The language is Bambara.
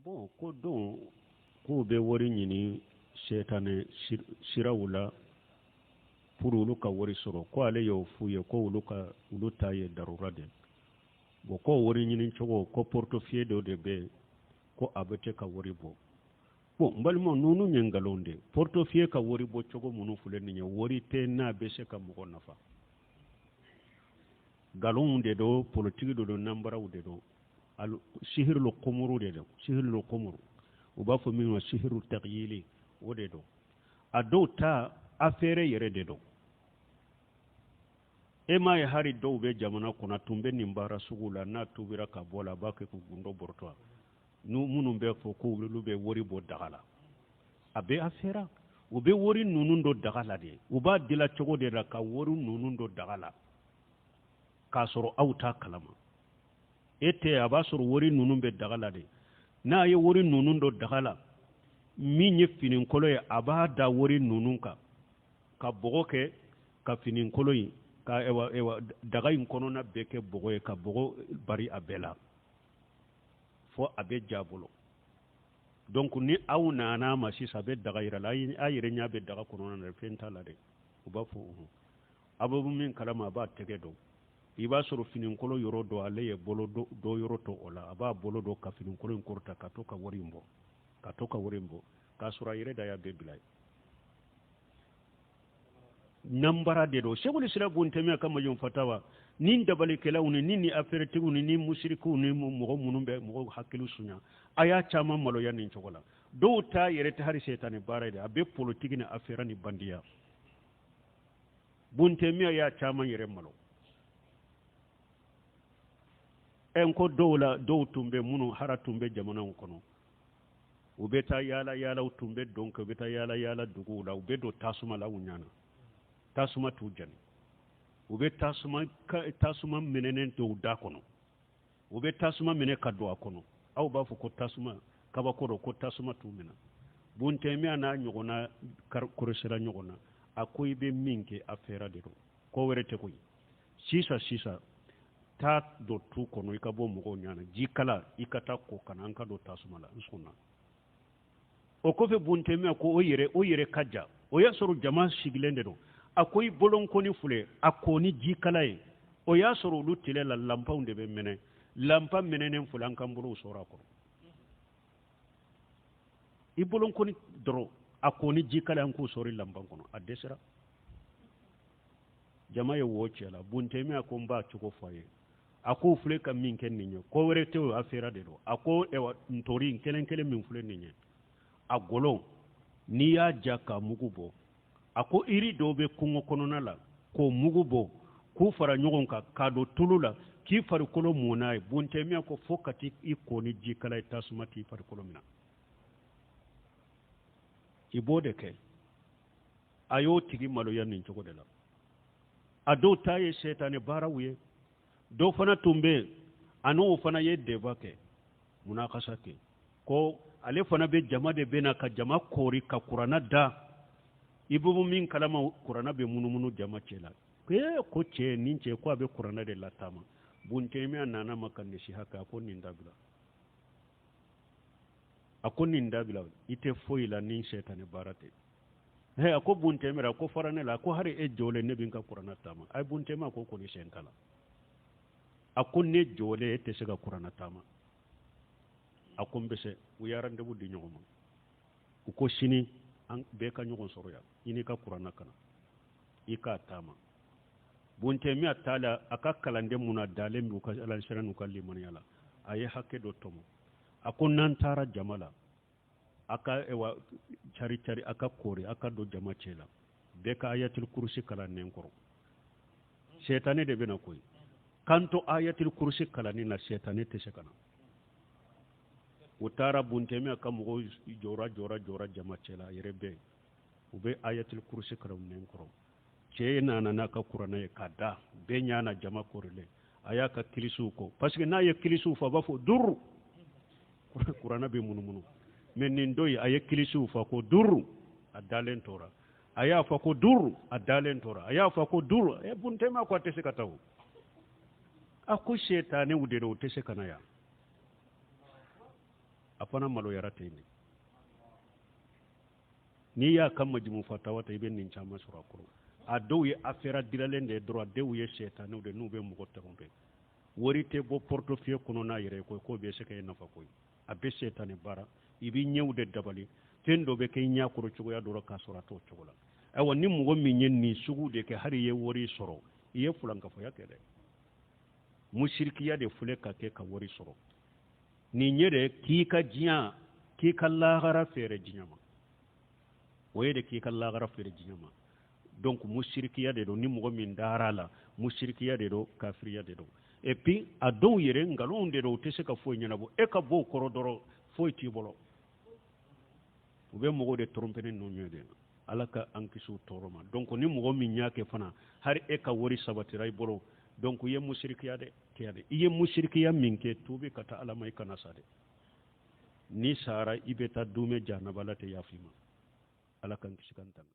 Bon, ko don k'u bɛ wari ɲini sɛtanɛ siraw la pour olu ka wari sɔrɔ, ko ale y'o f'u ye ko olu ka olu ta ye darura de. Bon, ko wari ɲini cogo, ko portefeuille dɔ de bɛ yen ko a bɛ kɛ ka wari bɔ. Bon, n balimaw, ninnu ye nkalon de. Portefeuille ka wari bɔ cogo minnu filɛ nin ye, wari tɛ n'a bɛ se ka mɔgɔ nafa. Nkalonw de don, politiki de don, nanbaraw de don, sihirilu komuru de don. Sihirilu komuru, u b'a fɔ min ma sihiru tagiyili, o de don. A dɔw ta affaire yɛrɛ de don. E m'a ye, hari dɔw bɛ jamana kɔnɔ tun bɛ nin baara sugu la, n'a tubira ka bɔ la, a b'a kɛ k'u gundo bɔrɔtɔ. Nu minnu bɛ fɔ ko olu bɛ wari bɔ daga la, a bɛ affaire, u bɛ wari ninnu don daga la de. U b'a dila cogo de la ka wari ninnu don daga la k'a sɔrɔ aw t'a kalama. E tɛ, a b'a sɔrɔ wari ninnu bɛ daga la de. N'a ye wari ninnu don daga la, min ye finikolo ye, a b'a da wari ninnu kan ka bɔgɔ kɛ ka finikolo in ka, ewa, ewa, daga in kɔnɔna bɛɛ kɛ bɔgɔ ye, ka bɔgɔ bari a bɛɛ la fo a bɛ ja bolo. Donc ni aw nana ma sisan, a bɛ daga yira la, a yɛrɛ ɲɛ bɛ daga kɔnɔna na, fɛn t'a la dɛ. U b'a fɔ a bɛ min kalama, a b'a tɛgɛ don, i b'a sɔrɔ finikolo yɔrɔ dɔ, ale ye bolo dɔ yɔrɔ to o la, a b'a bolo don ka finikolo in kɔrɔta ka to ka wari in bɔ, ka to ka wari in bɔ, k'a sɔrɔ a yɛrɛ da y'a bɛɛ bila ye. Nanbara de don. Sekuli sira Bun Temiya ka Majmu Fatawa ni dabalikɛlaw ni affairetigiw ni musirikiw ni mɔgɔ minnu bɛ mɔgɔw hakili sunya, a y'a caman maloya nin cogo la. Dɔw ta yɛrɛ tɛ hali sɛtanɛ baara de, a bɛ politiki ni affaire ni bandiya. Bun Temiya y'a caman yɛrɛ malo. Ɛ, n ko dɔw la, dɔw tun bɛ minnu hara tun bɛ jamanaw kɔnɔ, u bɛ taa yaala yaala, u tun bɛ don kɛ, u bɛ taa yaala yaala duguw la, u bɛ don tasuma la u ɲana, tasuma t'u jani. U bɛ tasuma minɛnen to u da kɔnɔ, u bɛ tasuma minɛ ka don a kɔnɔ. Aw b'a fɔ ko tasuma kabako don, ko tasuma t'u minɛ. Bun Temiya n'a ɲɔgɔnna kɔrɔsira ɲɔgɔn na, a ko i bɛ min kɛ, affaire de don, ko wɛrɛ tɛ koyi. Sisan sisan, taa don tu kɔnɔ, i ka bɔ mɔgɔw ɲana, ji kala, i ka taa ko ka na, an ka don tasuma la. N sɔnna. O kɔfɛ, Bun Temiya ko o yɛrɛ ka ja, o y'a sɔrɔ jama sigilen de don. A ko i bolonkɔni filɛ, a ko ni ji kala ye. O y'a sɔrɔ olu tile la, lanpaw de bɛ mɛnɛ. Lanpa mɛnɛnen filɛ, an k'an bolow sɔrɔ a kɔrɔ. I bolonkɔni dɔrɔn, a ko ni ji kala, an k'u sɔrɔ lanpan kɔnɔ. A dɛsɛra, jama ye wo cɛ la. Bun Temiya ko n b'a cogo fɔ a ye. A ko filɛ ka min kɛ nin ye, ko wɛrɛ tɛ o, affaire de don. A ko ɛwa, ntori kelen kelen min filɛ nin ye, a golo, n'i y'a ja k'a mugu bɔ, a ko iri dɔw bɛ kungo kɔnɔna la, k'o mugu bɔ, k'u fara ɲɔgɔn kan k'a don tulu la, k'i farikolo mun n'a ye. Bun Temiya ko fo ka t'i ko ni ji kala ye, tasuma t'i farikolo minɛ. I b'o de kɛ. A y'o tigi maloya nin cogo de la. A dɔw ta ye sɛtanɛ baaraw ye. Dɔw fana tun bɛ yen, a n'o fana ye débat kɛ, munakasa kɛ, ko ale fana bɛ jama de bɛ na ka jama koori ka kuranna da. I bɛ min kalama, kuranna bɛ munumunu jama cɛ la. Ee, ko cɛ nin cɛ ko a bɛ kuranna de lataama. Bun Temiya nana ma ka nasiha kɛ. A ko nin dabila, a ko nin dabila, i tɛ foyi la ni sɛtanɛ baara tɛ. He, a ko Bun Temiya, a ko fara ne la. A ko hari e jɔlen, ne bɛ n ka kuranna taama. A ye Bun Temiya ko kɔni sen t'a la. A ko ne jɔlen, e tɛ se ka kuranna taama. A ko n bɛ se. U ye rendez-vous di ɲɔgɔn ma. U ko sini an bɛɛ ka ɲɔgɔn sɔrɔ yan, i n'i ka kuranna kana, i k'a taama. Bun Temiya t'a la, a ka kalanden mun na dalen b'u ka alasira n'u ka limaniya la, a ye hakɛ dɔ tɔmɔ. A ko n'an taara jama la, a ka ewa cari cari, a ka koori, a ka don jama cɛ la, bɛɛ ka ayatul kurusi kalan nɛn kɔrɔ, sɛtanɛ de bɛna koyi. K'an to ayatul kurusi kalanni na, sɛtanɛ tɛ se ka na. U taara, Bun Temiya ka mɔgɔw jɔra jɔra jɔra jama cɛ la, a yɛrɛ bɛɛ, u bɛ ayatul kurusi kalan nɛn kɔrɔ. Cɛ nana n'a ka kuranɛ ye k'a da bɛɛ ɲa na, jama korilen. A y'a ka kilisiw kɔ, parce que n'a ye kilisiw fɔ, a b'a fɔ duuru, kuranɛ bɛ munumunu. Mais nin don in, a ye kilisiw fɔ ko duuru, a dalen tora. A y'a fɔ ko duuru, a dalen tora. A y'a fɔ ko duuru. Ɛ, Bun Temiya ko a tɛ se ka taa o. A ko sɛtanɛw de don, u tɛ se ka na yan. A fana maloyara ten de. N'i y'a ka majimu fatawa ta, i bɛ nin caman sɔrɔ a kɔrɔ. A dɔw ye affaire dilalen de ye dɔrɔn, a dɔw ye sɛtanɛw de n'u bɛ mɔgɔ tromper. Wari tɛ bɔ portefeuille kɔnɔ n'a yɛrɛ ye koyi, k'o bɛ se ka e nafa koyi. A bɛ sɛtanɛ baara, i b'i ɲɛw de dabali, fɛn dɔ bɛ kɛ i ɲɛ kɔrɔ cogoya dɔ la k'a sɔrɔ a t'o cogo la. Ayiwa, ni mɔgɔ min ye nin sugu de kɛ, hali i ye wari sɔrɔ, i ye fulankafoya kɛ dɛ. Musirikiya de filɛ ka kɛ ka wari sɔrɔ. Nin ye de k'i ka diɲɛ, k'i ka lahara feere diɲɛ ma. O ye de k'i ka lahara feere diɲɛ ma. Donc musirikiya de don. Ni mɔgɔ min dara a la, musirikiya de don, kafiriya de don. Et puis a dɔw yɛrɛ nkalonw de don, u tɛ se ka foyi ɲɛnabɔ. E ka bɔ o kɔrɔ dɔrɔn, foyi t'i bolo. U bɛ mɔgɔw de tromper ni ninnu ye de. Ala ka an kisi u tɔɔrɔ ma. Donc ni mɔgɔ min y'a kɛ fana, hali e ka wari sabatira i bolo, donc i ye musirikiya de kɛ dɛ. I ye musirikiya min kɛ, tuubi ka taa Ala ma, i kana sa dɛ. N'i sara, i bɛ taa duumɛ jahanaba la, tɛ yafa i ma. Ala k'an kisi k'an tanga.